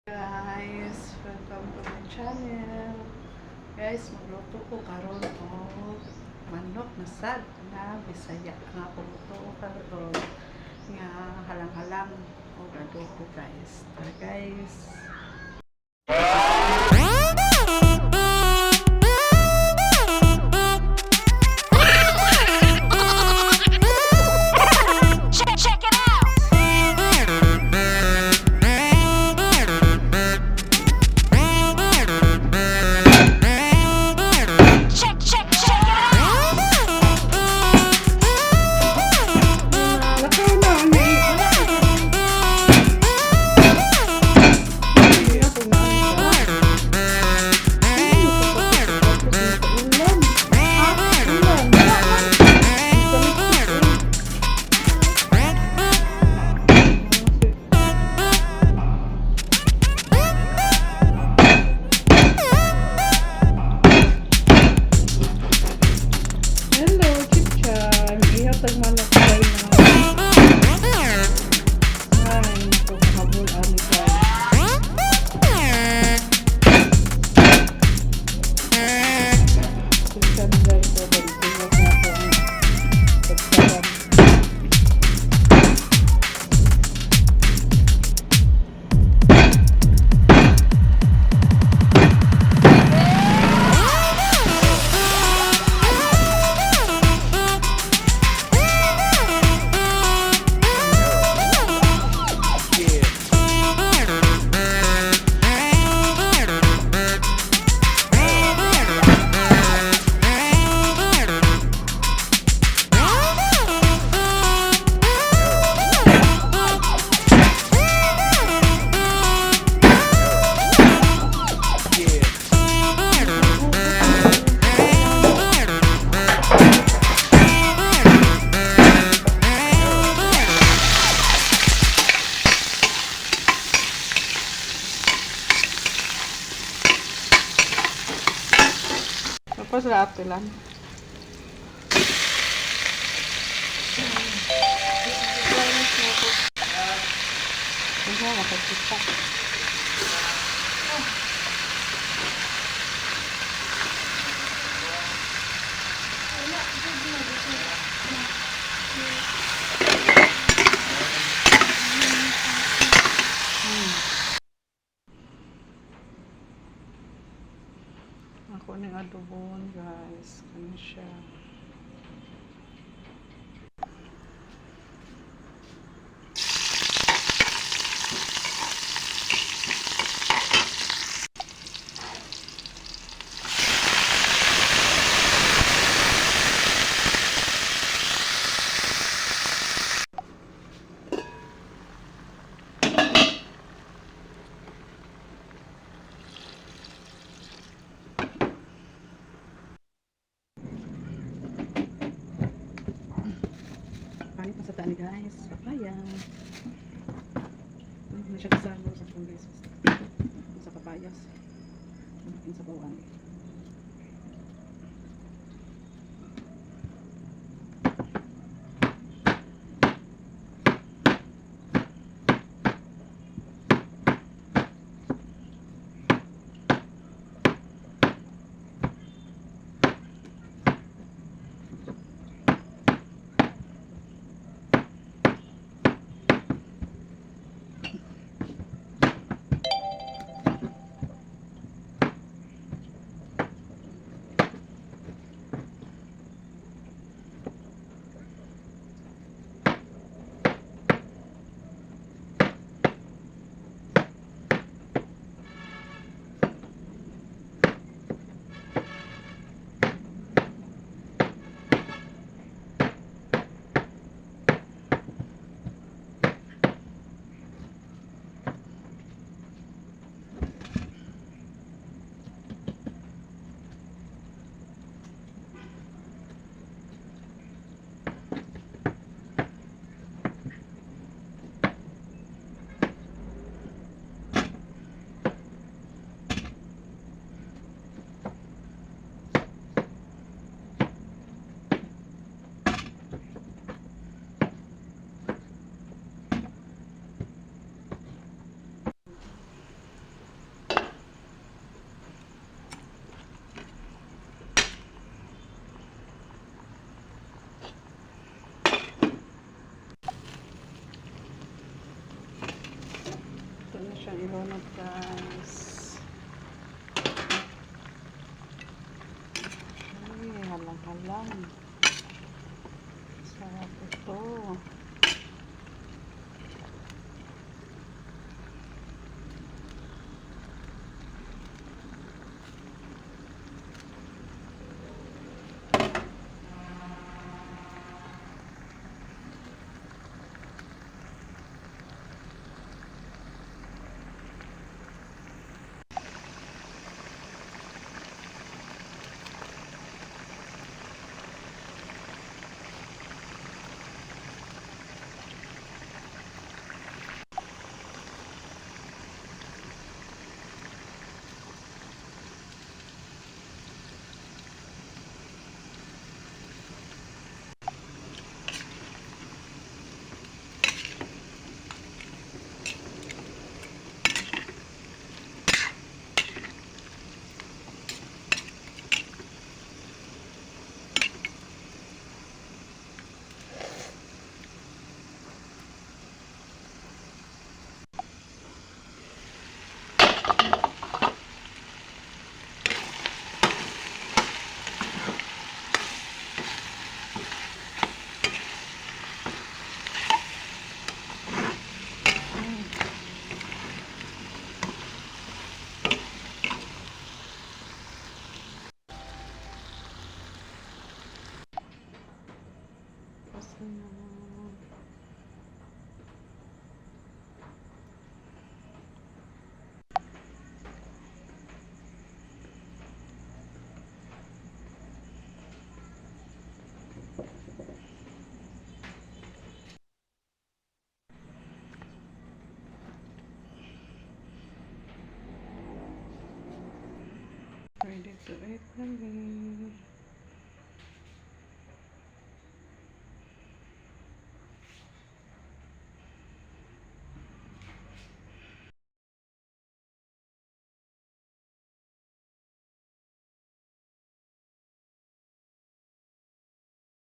Guys, welcome to my channel. Guys, magluto ko karon og manok na sad na Bisaya nga akong luto karon nga halang-halang og adobo, guys. Tara, guys. Check, check it out. Check, check, check it out. Lakaw na ni. Ay, ako na ulan. Ulan. Ulan. Hello, Chipchan. Ihatag manok kay na. Ay, naku, habol ani kay. Chipchan guys, so tingog na ako ang pagsaran. Tapos lahat lang. Ano, makagkita. Ako ning adobon, guys. Ano siya? Palit na sa tani, guys. Papaya. Ano na siya kasama sa akong, guys. Sa papayas. Ano sa bawang. siyang ilunod, guys. Ay, halang-halang. Sarap ito. Kasi na. Ready to eat na ni.